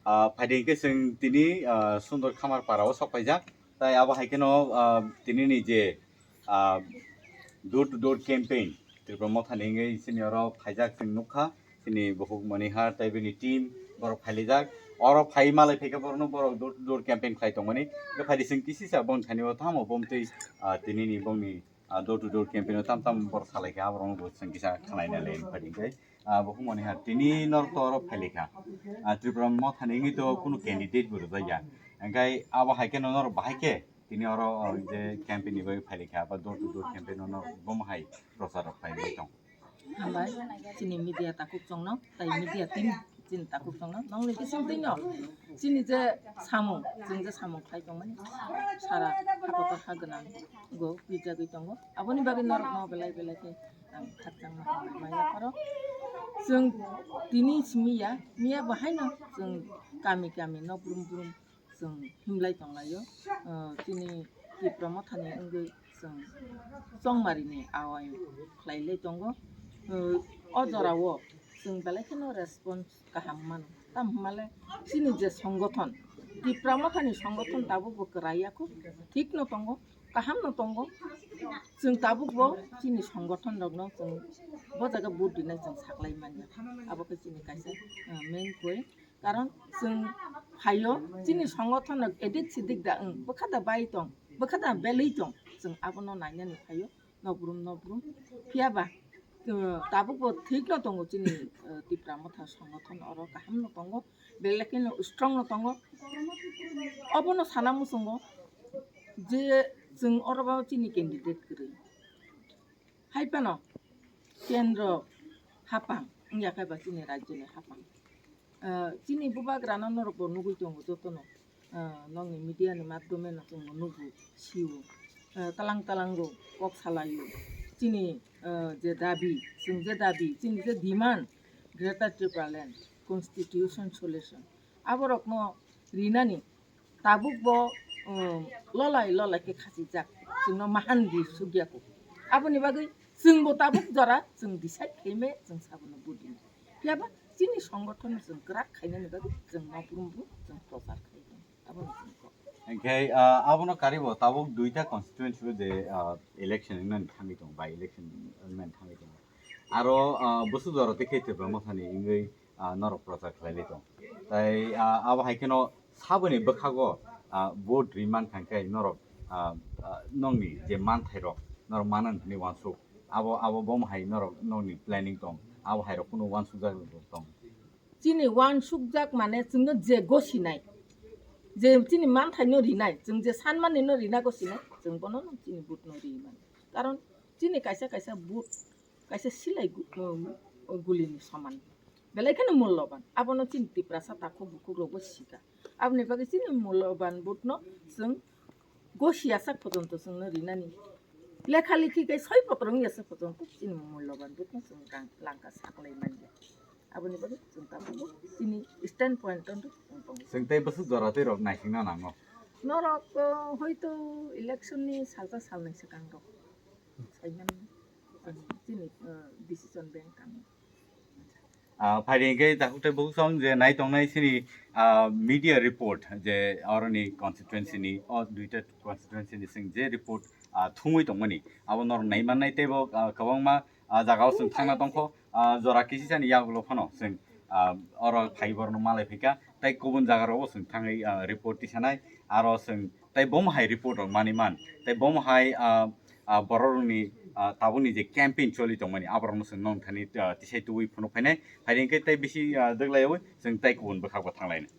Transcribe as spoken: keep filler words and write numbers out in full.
Ah, phaidi hwnkhe chwng tini, ah, Sundor Khamar para o sok paijak. Tai abo hai kheno, ah, tini ni je, ah, door to door campaign Tripura Motha ni wngwi chini oro phaijak chwng nukha. Chini bukhuk Monihar tai bini team borok phailijak. Oro phai malai phaikhe borokno borok door to door campaign khlai tongmani. Hwnkhe phaidi chwng kisisa boni thani o tamo bomtwi, ah, tini ni bongni, ah, door to door campaign o tam tam borok salai kha, aborokno bo chwng kisa khlai nai lai phaidi hwnkhe. Ah, bo hwnmani ha, tini norok to oro phailikha. Ah, Tripura Motha ni wngwi to kunu candidate bo rwjakya. Hwnkhe abo hai kheno norok bahai khe tini oro, oh, je campaign ni bagwi phailikha, ba door to door campaign no norok bomo hai prochar rok khlaiwi tong. Hambai, chini media takhuk chongno, tai media team chini takhuk chongno, nongni bising twino chini je samung, chwng je samung khlai tongmani, sara hakotor ha gwnang go pijagwi tongo. Aboni bagwi norokno belai belai khe ang khakchangma hambai maya pharo. Chwng tini simi ya, miya bo haino chwng kami kami nok brum brum chwng himlai tonglaio. Ah, chini Tipra Mothani wngwi chwng chongmarini awai khlailai tongo. Ah, o jorao chwng belai kheno response kaham mano. Tamo hwnmale chini je songothon, Tipra Mothani songothon tabukbo kwraiya kho, thikno tongo, kahamno tongo. Chwng tabukbo chini songothon rokno chwng bo jaga vote rinai chwng saklai manya. Abo khe chini kaisa, ah, main point. Karon chwng phaio, chini songothon rok edik sidik da wng, bwkha da bai tong, bwkha da belwi tong, chwng abono nainani phaio, nokbrum nokbrum. Phiya ba, uh, tabukbo thikno tongo chini, uh, Tipra Motha songothon oro kahamno tongo, belai kheno strongno tongo. Obono sana muchungo je chwng oro bo chini candidate kwrwi. Hai phano kendro hapang wngya khe ba chini rajyoni hapang. Ah, chini bubagrano norokbo nugwi tongo jotono. Ah, nokni media ni madhyome no chwngno nugo, sio. Ah, talang talango kok salaio. Chini, ah, je dabi, chwng je dabi, chini je demand, Greater Tipraland Constitution Solution. Aborokno rinani tabukbo, um, lolai lolai khe khachijak, chwngno mahan di sugya kho. Aboni bagwi chwngbo tabuk jora chwng decide khaime chwng sabono budina. Phiya ba chini songothon chwng kwrak khainani bagwi chwng nokbrum brum chwng prochar khai tongo. Abono chwng kok. Hwnkhe, ah, abono karibo tabuk duita constituency o je, ah, election wngnani thangwi tongo, by election wngnani thangwi tongo. Aro, ah, bwswk jora tei khe Tipra Mothani wngwi, ah, norok prochar khlailai tong. Tai, ah, abo hai kheno saboni bwkhago, ah, vote ri mankha khe norok, ah, ah, nokni je manthairok norok manani hwnwi uansuk. Abo, abo bomo hai norok nokni planning tong. Abo hairok kunu uansukjak tong. Chini uansukjak mane chwngno je gosinai, je chini manthaino rinai, chwng je sanmanino rina gosinai, chwng bono chini vote no ri mano. Karon chini kaisa kaisa vote kaisa silai gu-, um, gulini soman. Belai kheno mulloban. Abono chini Tiprasa takhuk bukhuk rokbo sika. Aboni bagwi chini mulloban vote no chwng gosi asak pojonto chwngno rinani. Lekha likhi kai soi potro wngya sak pojonto chini mulloban vote no chwng rang langka saklai manya. Aboni bagwi chwng tabukbo chini stand point on chwng tongo. Chwng tei bwswk jora tei rok naisingna nango. Norok, uh, hoito election ni salsa salnwi swkang rok. Saimani chini, uh, decision bank kami. Ah, phaidi hwnkhe takhuk tei bukhuk song je nai tongnai chini, ah, media report je oroni constituency ni, o duita constituency ni sing je report, ah, thumwi tongmani abo norok nai mannai tei bo, ah, kwbangma, ah, jaga o chwng thangna tongkho, ah, jora kisisani yagulo phano chwng, ah, oro phai borokno malai phaikha tei kubun jaga rogo chwng thangwi, ah, report tisanai aro chwng tei bomo hai report rok manwi man tei bomo hai, ah, ah, borok rokni, ah, tabukni je campaign choli tongmani aborokno chwng nong thani, ah, tisai tubui phunuk phainai. Phaidi hwnkhe tei bisi, ah, dwglaiwi chwng tei kubun bwkhakbo thanglainai.